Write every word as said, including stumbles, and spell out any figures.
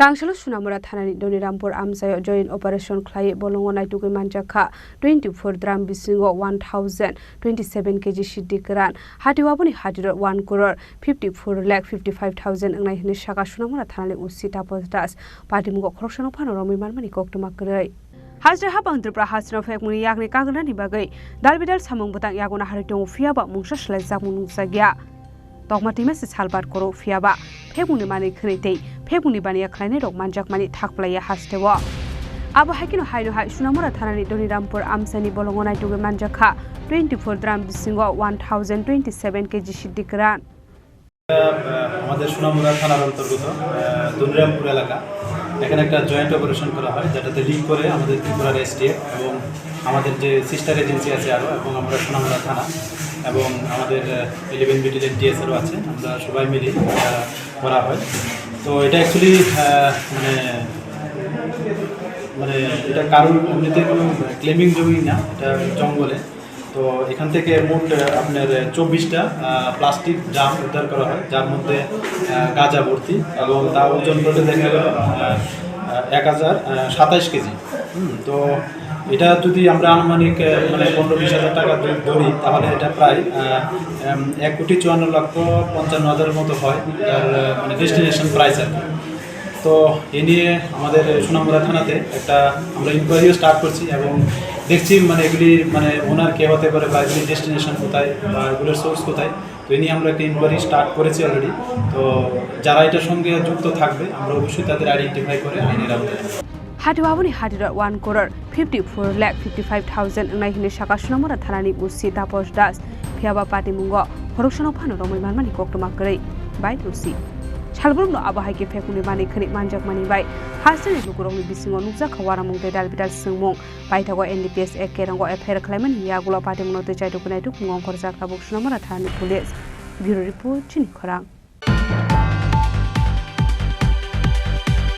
Tangsalo Sonamura thanani Donirampur amchaio joint operation khlaiwi bolongo naitugwi manjakha twenty-four drum bisingo one thousand twenty-seven K G siddi kwran. Hatiwaboni hatiro one crore fifty-four lakh fifty-five thousand wngnai hwnwi saka Sonamura thanani O C Taposh Das. Patimungo khoroksano phano romwi manmani koktwma kwrwi. Hajra habang Tripura hasteno phekmungni yakni kagwlnani bagwi dalbidal samung bwtang yago naharwi tongo, phiyaba mungsa swlaijakmung nukjakya. Tokma twima se salbat koro, phiyaba phekmungni manwi khwnwi tei phekmungni baniya khlainairok manjakmani thakplaiya hasteo. Abo hai kheno haino hai Sonamura thanani Donirampur amchaini bolongo naitugwi manjakha twenty-four drum bisingo one thousand twenty-seven K G siddi kwran. আহ, আমাদের সোনামুড়া থানার অন্তর্গত, আহ, দনিরামপুর এলাকা, এখানে একটা joint operation করা হয়, যেটাতে লিড করে আমাদের ত্রিপুরার এসটিএফ এবং আমাদের যে সিস্টার এজেন্সি আছে আরও, এবং আমরা সোনামুড়া থানা এবং আমাদের, আহ, ইলেভেন ব্যাটালিয়ন টিএসআরও আছে, আমরা সবাই মিলে এটা করা হয়। তো এটা অ্যাকচুয়ালি, আহ, মানে, মানে এটা কারোর এমনিতে কোনো ক্লেমিং জমি না, এটা জঙ্গলে। তো এখান থেকে মোট, আহ, আপনার, আহ, চব্বিশটা, আহ, প্লাস্টিক ড্রাম উদ্ধার করা হয়, যার মধ্যে, আহ, গাঁজা ভর্তি এবং তা ওজন করলে দেখা গেল, আহ, আহ, এক হাজার সাতাইশ কেজি। হুম, তো এটা যদি আমরা আনুমানিক, আহ, মানে পনেরো বিশ হাজার টাকা ধ-, ধরি, তাহলে এটা প্রায়, আহ, এম, এক কোটি চুয়ান্ন লক্ষ পঞ্চান্ন হাজারের মতো হয়, এটার, আহ, মানে ডেস্টিনেশন প্রাইস আর কি। তো এ নিয়ে আমাদের সোনামুড়া থানাতে একটা আমরা ইনকোয়ারিও স্টার্ট করছি এবং দেখছি মানে এগুলি মানে ওনার কে হতে পারে বা এগুলির ডেস্টিনেশন কোথায় বা এগুলোর সোর্স কোথায়। তো এ নিয়ে আমরা একটা ইনকোয়ারি স্টার্ট করেছি অলরেডি। তো যারা এটার সঙ্গে যুক্ত থাকবে আমরা অবশ্যই তাদের আইডেন্টিফাই করে আইনের আওতায় আনবো। Hatiwaboni hatiro one crore fifty-four lakh fifty-five thousand wngnai hwnwi saka Sonamura thanani O C Taposh Das. Phiyaba patimungo khoroksano phano romwi manmani koktwma kwrwi bai O C. Salbrumno abo hai khe phekmungni manwi khwnwi manjakmani bai hasteni lukurokni bisingo nukjakha uanamung tei dalbidal swngmung. Paithago N D P S Act kerongo F I R khlaimani yagulo patimungno twi chaituknai tukmung ongkhorjak tabuk Sonamura thanani police. Bureau report, Chini Khorang.